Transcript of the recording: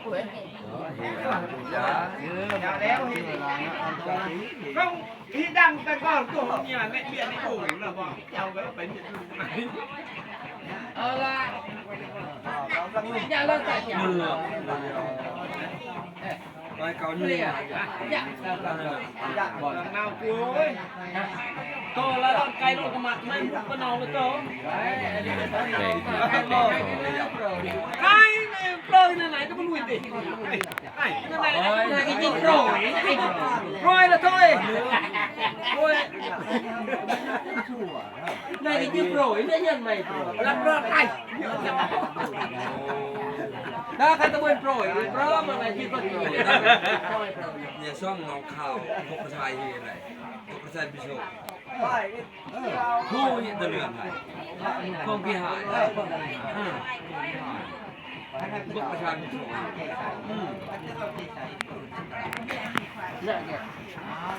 ເຮົາເຮັດດັງແຕ່ກ່ອນ ຕົວເມຍແມ່ເມຍໃນໂອ່ງລະບໍ່ ເຈົ້າກໍໄປເຮັດ ເອົາລະ ຢ່າເລີກ ເອີ ໄປເກົາຢູ່ ນາວໂອ້ຍ ໂຕລະດອນໄກ່ໂລດກະມັດ ມັນບໍ່ເນົ່າເລີຍໂຕ ໄກ່ເປີນນັ້ນໄຫນກໍບໍ່ຮູ້ຕິ ໄອ້ ນັ້ນໄຫນກໍຍິງໂປຣຍ ໂປຣຍລະໂຕ ໂອ້ຍ ນາຍກໍຢືມໂປຣຍ ນາຍຍັງໄໝໂປຣຍ ລັກລອບໄອ້ ຖ້າຄັນຕະເບິ່ງໂປຣຍ ໂປຣຍ ມັນກໍຢືມໂປຣຍ ເນຍ ຊ່ອງນ້ອງຂ່າວ ພວກຜູ້ຊາຍເຮັດໄດ້ ພວກຜູ້ຊາຍໄປໂຊ ໂອ້ຍ ຕະເລື່ອນໄດ້ ຂອງທີ່ຫາຍ ເອີ ພວກຜູ້ຊາຍໄປໂຊ ອືມ ເນຍ ເນຍ.